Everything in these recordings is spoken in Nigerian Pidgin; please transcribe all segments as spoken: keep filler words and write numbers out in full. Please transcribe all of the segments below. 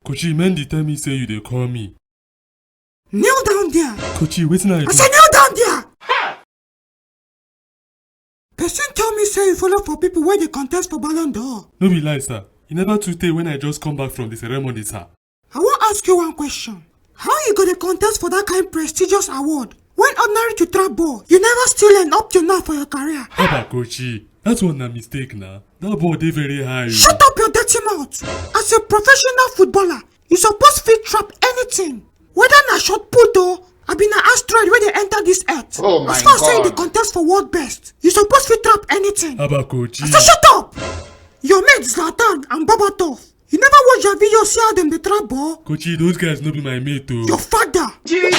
Kochi, Mendy tell me say you dey call me. Kneel down there. Kochi, wetin I I do? Say kneel down there. Person tell me say you follow for people wey dey contest for Ballon d'Or. No be lie, sir. E never too tey when I just come back from the ceremony, sir. I wan ask you one question. How you go dey contest for that kind prestigious award when ordinary to trap ball? You never still learn up to now for your career. Haba Kochi, that one na mistake na. That ball dey very high. Shut up your dirty mouth. As a professional footballer, you suppose fit trap anything. Whether na shot put o, abi na asteroid wey dey enter this earth. Oh my As far as say you God. dey contest for world best, you suppose fit trap anything. Haba Kochi. So shut up. Your mate Zlatan and Berbatov. You never watch their video see how dem dey trap ball? Kochi, those guys no be my mate o. Your father. Yeah.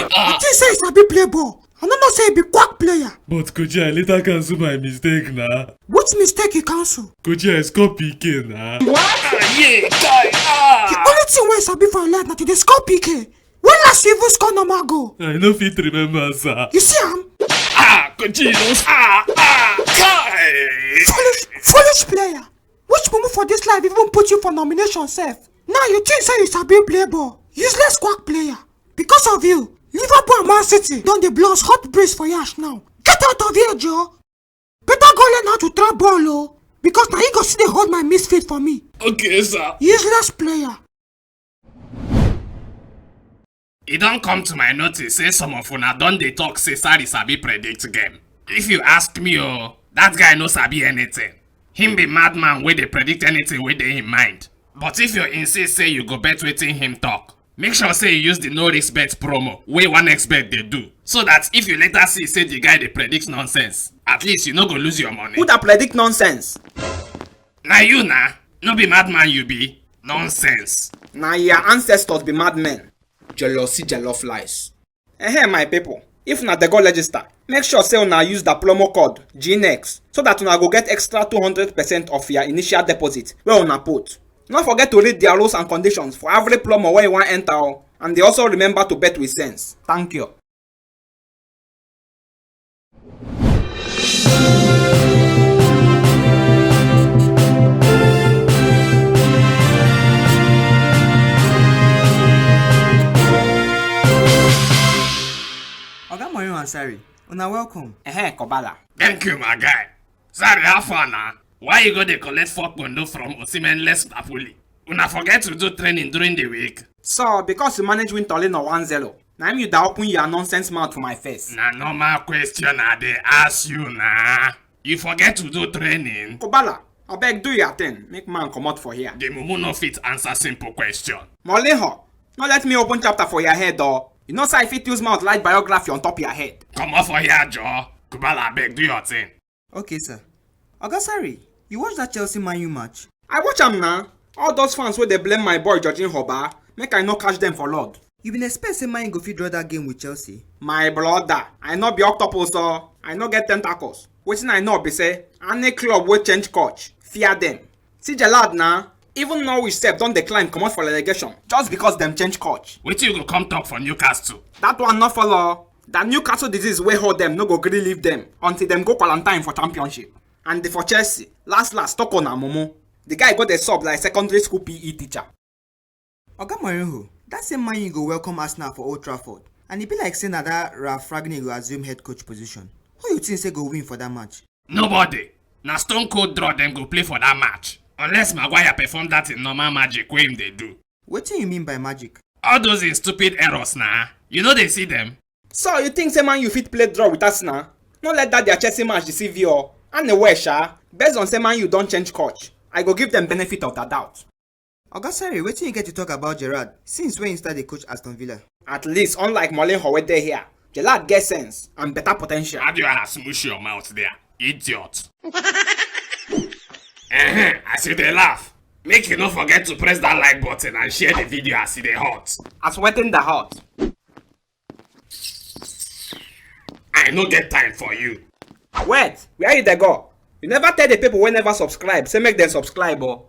You think say you sabi play ball? I no know say you be quack player. But Kochi, I later cancel my mistake na. Which mistake you cancel? Kochi, I score P K na. The only thing wey you sabi for your life na to dey score P K. When last you even score normal goal? I no fit remember, sir. You see am? Ah, Kochi, you don ah ah kai. Foolish, foolish player. Which mumu for this life even put you for nomination sef? Now you think say you sabi play ball? Useless quack player. Because of you, Liverpool and Man City don dey blow us hot breeze for yash now. Get out of here, Joe. Better go learn how to trap ball o, because na you go still dey hold my misfit for me. Okay, sir. Useless player. E don come to my notice say some of una don dey talk say Sarri sabi predict game. If you ask me o, that guy no sabi anything. Him be madman wey dey predict anything wey dey him mind. But if you insist say you go bet wetin him talk, make sure say you use the no risk bet promo wey one X bet dey do, so that if you later see say the guy dey predict nonsense, at least you no go lose your money. Who that predict nonsense? Na you na, no be madman you be. Nonsense. Na your ancestors be madmen. Jealousy, jello flies. Ehem, my people. If na dey go register, make sure say una use the promo code G N X so that una go get extra two hundred percent of your initial deposit wey una put. No forget to read their rules and conditions for every promo wey you wan enter o, and dey also remember to bet with sense. Thank you. Oga Mourinho and Sarri, una welcome. Ehem, Kobala. Thank you, my guy. Sarri, how far na? Why you go dey collect four kpondo from Osimhen less Napoli? Una forget to do training during the week. So, because you manage win Torino one zero, na im you da open your nonsense mouth for my face. Na normal question I dey ask you na. You forget to do training? Kobala, abeg do your thing, make man comot for here. The mumu no fit answer simple question. Mourinho, no let me open chapter for your head o. You know say I fit use mouth write biography on top your head. Comot for here, Joe. Kubala, abeg, do your thing. Okay, sir. Oga Sarri, you watch that Chelsea Man U match? I watch am na. All those fans wey dey blame my boy Georgine Hoba, make I no catch them for road. You been expect say Man U go fit draw that game with Chelsea? My brother, I no be octopus o. I no get tentacles. Wetin I know be say any club wey change coach, fear them. See Gerrard na, even Norwich sef don dey climb comot for relegation just because dem change coach. Wetin you go come talk for Newcastle? That one no follow. That Newcastle disease wey hold them no go gree leave them until dem go quarantine for championship. And the for Chelsea, last last, Toko na mumu. The guy go dey sub like secondary school P E teacher. Oga Mourinho, that same Man U go welcome Arsenal for Old Trafford, and e be like say na that Ralf Rangnick go assume head coach position. Who you think say go win for that match? Nobody. Na stone cold draw dem go play for that match. Unless Maguire perform that in normal magic wey him dey do. Wetin you mean by magic? All those in stupid errors na. You no dey see them? So you think say Man U fit play draw with Arsenal? No let that their Chelsea match deceive you o. Anyway sha, based on say Man U don change coach, I go give them benefit of the doubt. Oga Sarri, wetin you get to talk about Gerrard since when he start dey coach Aston Villa? At least, unlike Mourinho wey dey here, Gerrard get sense and better potential. How do you wanna smoosh your mouth there? Idiot. Eh, as you dey laugh, make you no forget to press that like button and share the video as e dey hot. As wetin the hot. I no get time for you. Wait, where you dey go? You never tell the people wey never subscribe say make dem subscribe o.